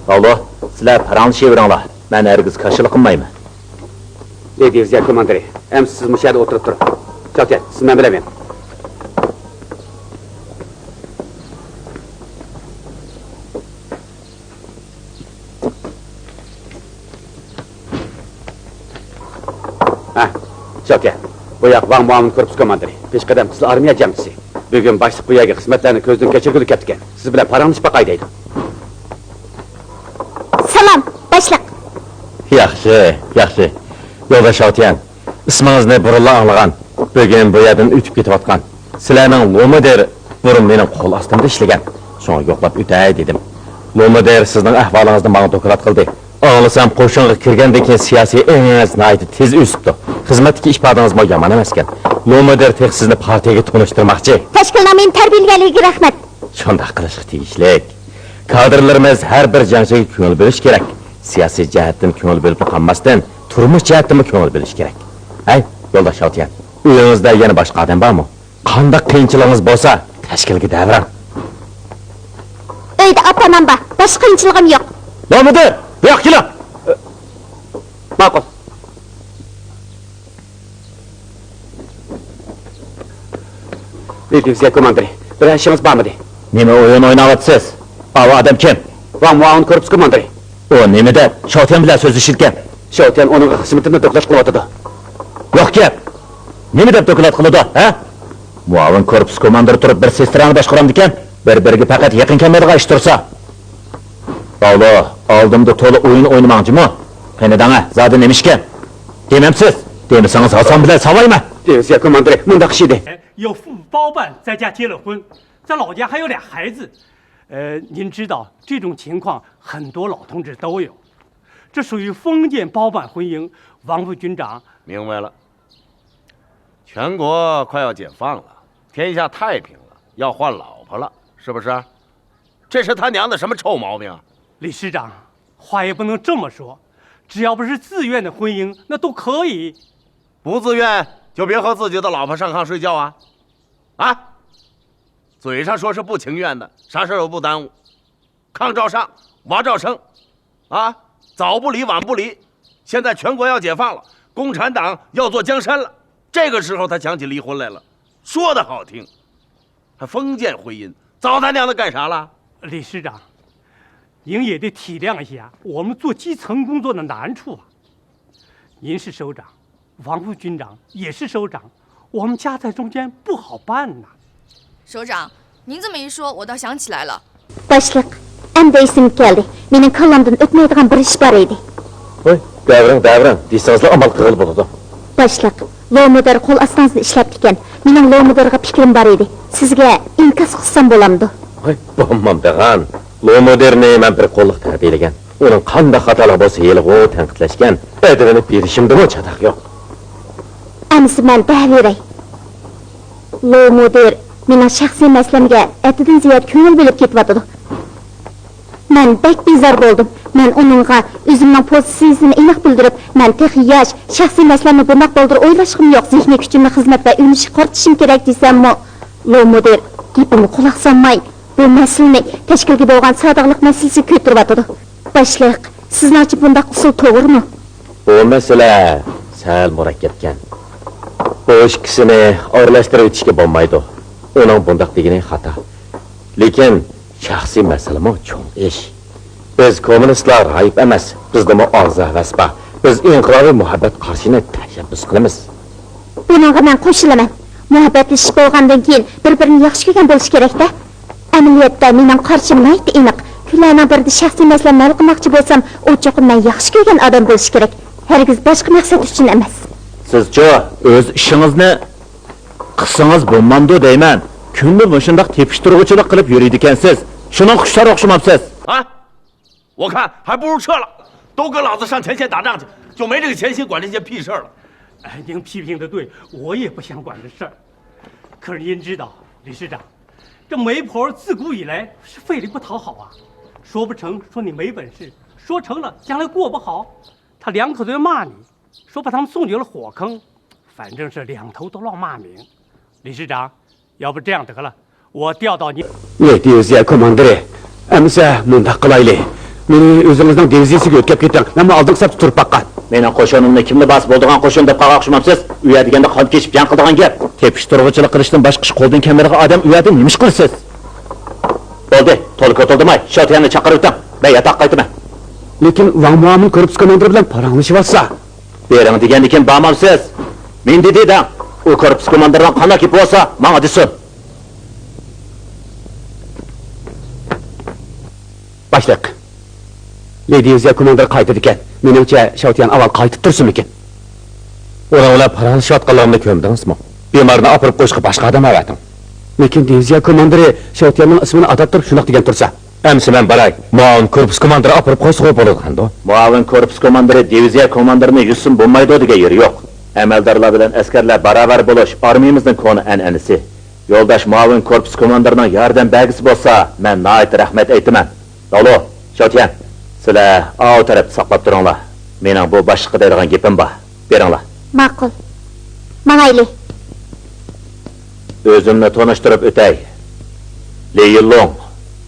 باۋلو، سىلەر پاراڭلىشىۋېرىڭلار. مەن ھەرگىز كاشىلا قىلمايمەن. لېي دىۋىزىيە كوماندىرى، ئەمىسە سىز مۇشۇ يەردە ئولتۇرۇپ تۇرۇڭ. شاۋتيەن، سىز مەن بىلەن مېڭىڭ. ھە، شاۋتيەن، بۇ ياق ۋاڭ مۇئاۋىن كورپۇس كوماندىرى، پېشقەدەم قىزىل ئارمىيە جەڭچىسى. بۈگۈن باشلىق بۇ يەرگە خىزمەتلەرنى كۆزدىن كەچۈرگىلى كەپتىكەن. سىز بىلەن پاراڭلىشىپ باقاي دەيدۇ. سالام، باشلىق. ياخشى، ياخشى. يولداش شاۋتيەن، ئىسمىڭىزنى بۇرۇنلا ئاڭلىغان، بۈگۈن بۇ يەردىن ئۆتۈپ كېتىۋاتقان. سىلەرنىڭ لومۇدېر بۇرۇن مېنىڭ قول ئاستىمدا ئىشلىگەن. شۇڭا يوقلاپ ئۆتەي دېدىم. لومۇدېر سىزنىڭ ئەھۋالىڭىزنى ماڭا دوكلات قىلدى. ئاڭلىسام، قوشۇنغا كىرگەندىن كېيىن سىياسىي ئېڭىڭىز ناھايىتى تېز ئۆسۈپتۇ. خىزمەتتىكى ئىپادىڭىزمۇ يامان ئەمەسكەن. لومۇدېر تېخى سىزنى پارتىيەگە تونۇشتۇرماقچى. تەشكىلنىڭ مېنى تەربىيەلىگەنلىكىگە رەھمەت. شۇنداق قىلىشقا تېگىشلىك. كادىرلىرىمىز ھەر بىر جەڭچىگە كۆڭۈل بۆلۈشى كېرەك. سىياسىي جەھەتتىن كۆڭۈل بۆلۈپلا قالماستىن، تۇرمۇش جەھەتتىنمۇ كۆڭۈل بۆلۈشى كېرەك. ھەي، يولداش شاۋتيەن، ئۆيىڭىزدە يەنە باشقا ئادەم بارمۇ؟ قانداق قىيىنچىلىقىڭىز بولسا، تەشكىلگە دەۋېرىڭ. ئۆيدە ئاتا-ئانام بار، باشقا قىيىنچىلىقىم يوق. لومۇدېر، بۇياققا كېلىڭ! ماقۇل. لېي دىۋىزىيە كوماندىرى، بىرەر ئىشىڭىز بارمىدى؟ نېمە ئويۇن ئويناۋاتىسىز؟ ئاۋۇ ئادەم كىم؟ ۋاڭ مۇئاۋىن كورپۇس كوماندىرى. ئۇ نېمە دەپ شاۋتيەن بىلەن سۆزلىشىدىكەن؟ شاۋتيەن ئۇنىڭغا خىزمىتىنى دوكلات قىلىۋاتىدۇ. يوق گەپ! نېمە دەپ دوكلات قىلىدۇ، ھە؟ مۇئاۋىن كورپۇس كوماندىرى تۇرۇپ بىر سېسترانى باشقۇرامدىكەن؟ بىر-بىرىگە پەقەت يېقىن كەلمەيدىغان ئىش تۇرسا. باۋلو، ئالدىمدا تولا ئويۇن ئوينىماڭ جۇمۇ. قېنى دەڭە، زادى نېمە ئىشكەن؟ دېمەمسىز؟ دېمىسىڭىز ھاسام بىلەن ساۋايمەن. دىۋىزىيە كوماندىرى، مۇنداق ئىش ئىدى. 有父母包办在家结了婚，在老家还有俩孩子。呃，您知道这种情况很多老同志都有，这属于封建包办婚姻。王副军长，明白了，全国快要解放了，天下太平了，要换老婆了，是不是？这是他娘的什么臭毛病啊？理事长，话也不能这么说，只要不是自愿的婚姻，那都可以。不自愿就别和自己的老婆上炕睡觉啊！啊！嘴上说是不情愿的，啥事儿都不耽误。炕照上，娃照生，啊，早不离晚不离。现在全国要解放了，共产党要坐江山了，这个时候他想起离婚来了，说的好听，还封建婚姻，早他娘的干啥了？理事长，您也得体谅一下我们做基层工作的难处啊。您是首长，王副军长也是首长，我们夹在中间不好办呐。首长，您这么一说，我倒想起来了。باشلىق، ئەمدى ئېسىمگە كەلدى. مېنىڭ كاللامدىن ئۆتمەيدىغان بىر ئىش بار ئىدى. ھوي، دەۋرىڭ، دەۋرىڭ دېسىڭىزلا ئامال قىلغىلى بولىدۇ. باشلىق، لومۇدېر قول ئاستىڭىزدا ئىشلەپتىكەن. مېنىڭ لومۇدېرغا پىكرىم بار ئىدى. سىزگە ئىنكاس قىلسام بولامدۇ؟ ھوي، بولمامدىغان. لومۇدېرنى مەن بىر قوللۇق تەربىيەلىگەن. ئۇنىڭ قانداق خاتالىقى بولسا ھېلىغۇ تەنقىدلەشكەن، ئەدىپىنى بېرىشىمدىمۇ چاتاق يوق. ئەمىسە مەن دەۋېرەي. لو مۇدىر مېنىڭ شەخسىي مەسىلەمگە ھەددىدىن زىيادە كۆڭۈل بۆلۈپ كېتىۋاتىدۇ. مەن بەك بىزار بولدۇم. مەن ئۇنىڭغا ئۆزۈمنىڭ پوزىتسىيىسىنى ئېنىق بىلدۈرۈپ، مەن تېخى ياش، شەخسىي مەسىلەمنى بۇنداق بالدۇر ئويلاشقۇم يوق، زېھنىي كۈچۈمنى خىزمەت ۋە ئۈنۈشكە قارىتىشىم كېرەك دېسەممۇ، لو مۇدىر گېپىمگە قۇلاق سالماي، بۇ مەسىلىنى تەشكىلگە بولغان سادىقلىق مەسىلىسىگە كۆتۈرۈۋاتىدۇ. باشلىق، سىزنىڭچە بۇنداق ئۇسۇل توغرىمۇ؟ بۇ مەسىلە سەل مۇرەككەپكەن. بۇ ئىككىسىنى ئارىلاشتۇرۇۋېتىشكە بولمايدۇ. ئۇنىڭ بۇنداق دېگىنى خاتا. لېكىن شەخسىي مەسىلىمۇ چوڭ ئىش. بىز كوممۇنىستلار رايىپ ئەمەس، بىزدىمۇ ئارزۇ-ھەۋەس بار. بىز ئىنقىلابىي مۇھەببەت قارىشىنى تەشەببۇس قىلىمىز. بۇنىڭغا مەن قوشۇلىمەن. مۇھەببەتلىشىپ بولغاندىن كېيىن بىر-بىرىنى ياخشى كۆرگەن بولۇش كېرەك-دە. ئەمەلىيەتتە مېنىڭ قارىشىم ناھايىتى ئېنىق. كۈنلەرنىڭ بىرىدە شەخسىي مەسىلەمنى ھەل قىلماقچى بولسام، ئۇ چوقۇم مەن ياخشى كۆرگەن ئادەم بولۇشى كېرەك. ھەرگىز باشقا مەقسەت ئۈچۈن ئەمەس. سىزچۇ؟ ئۆز ئىشىڭىزنى قىلسىڭىز بولمامدۇ دەيمەن. كۈندە مۇشۇنداق تېپىشتۇرغۇچىلىق قىلىپ يۈرىدىكەنسىز. شۇنىڭغا خۇشتار ئوخشىمامسىز؟ ھە؟ 我看还不如撤了，都跟老子上前线打仗去，就没这个闲心管这些屁事儿了。哎，您批评的对，我也不想管这事儿。可是您知道，理事长，这媒婆自古以来是费力不讨好啊，说不成说你没本事，说成了将来过不好，她两口子要骂你，说把他们送进了火坑，反正是两头都落骂名。理事长，要不这样得了，我调到您。 ئەي، دىۋىزىيە كوماندىرى، ئەمىسە مۇنداق قىلايلى. مېنى ئۆزىڭىزنىڭ دىۋىزىيىسىگە يۆتكەپ كېتىڭ. مەنمۇ ئالدىنقى سەپتە تۇرۇپ باققان. مېنىڭ قوشۇنۇمنى كىملا باسا بولىدىغان قوشۇن دەپ قالغان ئوخشىمامسىز؟ ئۇ يەر دېگەندە قان كېچىپ جەڭ قىلىدىغان گەپ. تېپىشتۇرغۇچىلىق قىلىشتىن باشقا ئىش قولدىن كەلمەيدىغان ئادەم ئۇ يەردە نېمە ئىش قىلىسىز؟ بولدى، تولا كوتۇلدىماي، شياۋتيەننى چاقىرىۋېتىڭ. مەن ياتاققا قايتىمەن. لېكىن ۋاڭ مۇئاۋىن كورپۇس كوماندىرى بىلەن پاراڭلىشىۋاتسا؟ بېرىڭ دېگەندىكىن بارمامسىز؟ مېنى دېدى دەڭ. ئۇ كورپۇس كوماندىرىنىڭ قانداق گېپى بولسا، ماڭا دېسۇن. باشلىق، لى دىۋىزىيە كوماندىرى قايتىدىكەن. مېنىڭچە، شياۋتيەن ئاۋۋال قايتىپ تۇرسۇنمىكىن. ئۇنىڭ بىلەن پاراڭلىشىۋاتقانلىرىمنى كۆردىڭىزمۇ؟ بىمارنى ئاپىرىپ قويۇشقا باشقا ئادەم ئەۋەتىڭ. لېكىن دىۋىزىيە كوماندىرى شياۋتيەننىڭ ئىسمىنى ئاتاپ تۇرۇپ شۇنداق دېگەن تۇرسا. ئەمىسە مەن باراي، مۇئاۋىن كورپۇس كوماندىرى ئاپىرىپ قويسىغۇ بولىدىغاندۇ؟ مۇئاۋىن كورپۇس كوماندىرى دىۋىزىيە كوماندىرىنى يۈزسۇن بولمايدۇ دېگەن يېرى يوق. ئەمەلدارلار بىلەن ئەسكەرلەر باراۋەر بولۇش ئارمىيىمىزنىڭ كونا ئەنئەنىسى. يولداش مۇئاۋىن كورپۇس كوماندىرىنىڭ ياردەم بەرگۈسى بولسا، مەن ناھايىتى رەھمەت ئېيتىمەن. داۋلۇ، شياۋتيەن، سىلەر ئاۋۇ تەرەپتە ساقلاپ تۇرۇڭلار. مېنىڭ بۇ باشلىققا دەيدىغان گېپىم بار. بېرىڭلار. ماقۇل. ماڭايلى. ئۆزۈمنى تونۇشتۇرۇپ ئۆتەي. لى يىنلۇڭ،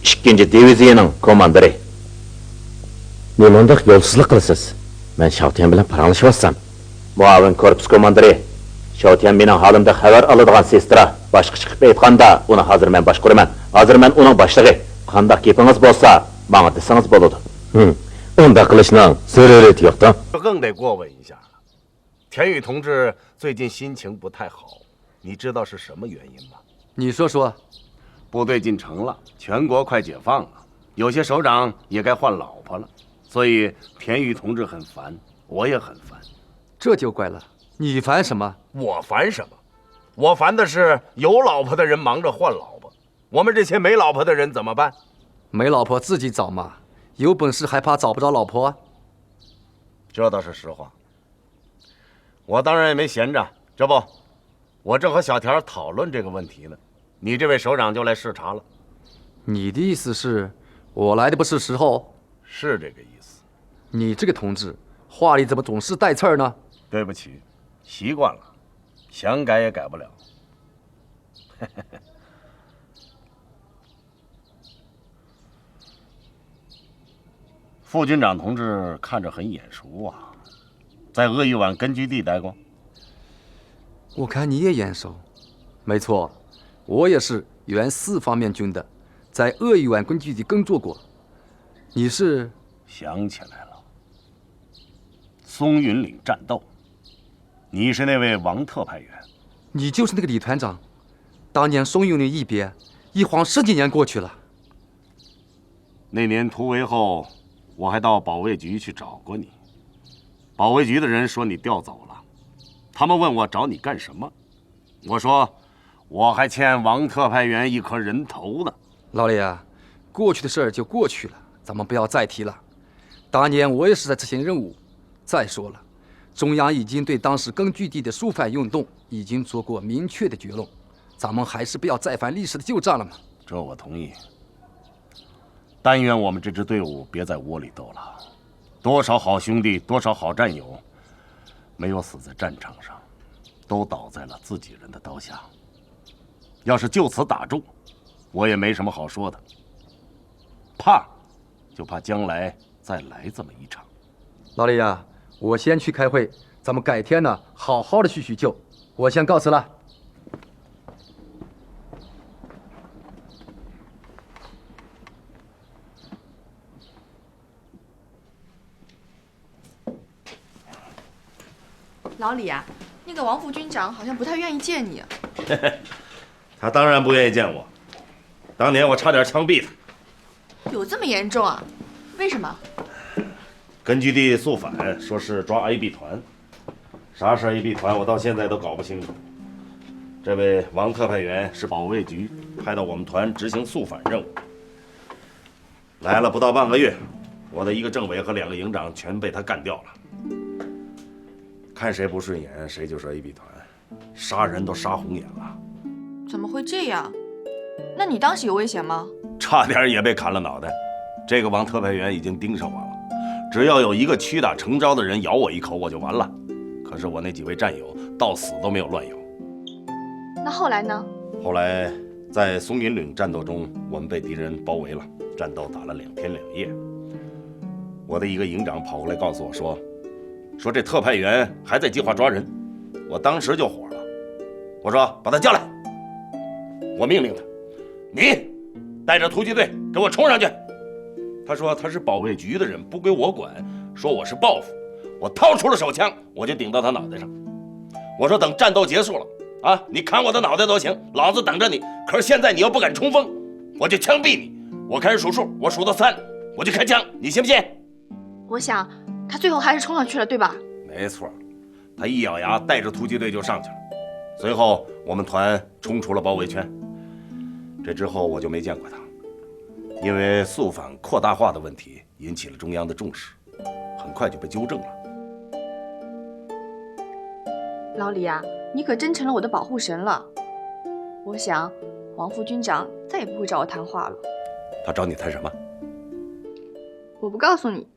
ئىككىنچى دىۋىزىيىنىڭ كوماندىرى. نېمانداق يولسىزلىق قىلىسىز؟ مەن شياۋتيەن بىلەن پاراڭلىشىۋاتسام. مۇئاۋىن كورپۇس كوماندىرى، شياۋتيەن مېنىڭ ھالىمدىن خەۋەر ئالىدىغان سېسترا. باشقىچە قىلىپ ئېيتقاندا، ئۇنى ھازىر مەن باشقۇرىمەن. ھازىر مەن ئۇنىڭ باشلىقى. قانداق گېپىڭىز بولسا، ماڭا دېسىڭىز بولىدۇ. ھىم، ئۇنداق قىلىشنىڭ زۆرۈرىيىتى يوقتا. 更得过问一下了。田宇同志最近心情不太好，你知道是什么原因吗？你说说。部队进城了，全国快解放了，有些首长也该换老婆了，所以田宇同志很烦，我也很烦。这就怪了，你烦什么？我烦什么？我烦的是有老婆的人忙着换老婆，我们这些没老婆的人怎么办？没老婆自己找嘛，有本事还怕找不着老婆？这倒是实话。我当然也没闲着，这不，我正和小田儿讨论这个问题呢。你这位首长就来视察了。你的意思是，我来的不是时候？是这个意思。你这个同志，话里怎么总是带刺儿呢？对不起，习惯了，想改也改不了。副军长同志看着很眼熟啊，在鄂豫皖根据地待过？我看你也眼熟。没错，我也是原四方面军的，在鄂豫皖根据地工作过。你是？想起来了，松云岭战斗，你是那位王特派员。你就是那个李团长。当年松云岭一别，一晃十几年过去了。 那年突围后，我还到保卫局去找过你。保卫局的人说你调走了，他们问我找你干什么，我说我还欠王特派员一颗人头呢。老李啊，过去的事儿就过去了，咱们不要再提了。当年我也是在执行任务。再说了，中央已经对当时根据地的疏散运动已经做过明确的结论，咱们还是不要再翻历史的旧账了嘛。这我同意。 但愿我们这支队伍别在窝里斗了。多少好兄弟，多少好战友，没有死在战场上，都倒在了自己人的刀下。要是就此打住，我也没什么好说的。怕，就怕将来再来这么一场。老李呀，我先去开会，咱们改天呢，好好的叙叙旧。我先告辞了。老李啊，那个王副军长好像不太愿意见你。他当然不愿意见我，当年我差点枪毙他。有这么严重啊？为什么？根据地肃反说是抓 A B 团，啥是 A B 团，我到现在都搞不清楚。这位王特派员是保卫局派到我们团执行肃反任务，来了不到半个月，我的一个政委和两个营长全被他干掉了。看谁不顺眼，谁就说 A B 团，杀人都杀红眼了。怎么会这样？那你当时有危险吗？差点也被砍了脑袋。这个王特派员已经盯上我了，只要有一个屈打成招的人咬我一口，我就完了。可是我那几位战友到死都没有乱咬。那后来呢？后来在松林岭战斗中，我们被敌人包围了，战斗打了两天两夜。我的一个营长跑过来告诉我说，说这特派员还在计划抓人。我当时就火了，我说把他叫来，我命令他，你带着突击队给我冲上去。他说他是保卫局的人，不归我管，说我是报复。我掏出了手枪，我就顶到他脑袋上。我说等战斗结束了啊，你砍我的脑袋都行，老子等着你。可是现在你要不敢冲锋，我就枪毙你。我开始数数，我数到三，我就开枪，你信不信？我想他最后还是冲上去了，对吧？没错，他一咬牙，带着突击队就上去了。随后我们团冲出了包围圈。这之后我就没见过他，因为肃反扩大化的问题引起了中央的重视，很快就被纠正了。老李啊，你可真成了我的保护神了。我想，王副军长再也不会找我谈话了。他找你谈什么？我不告诉你，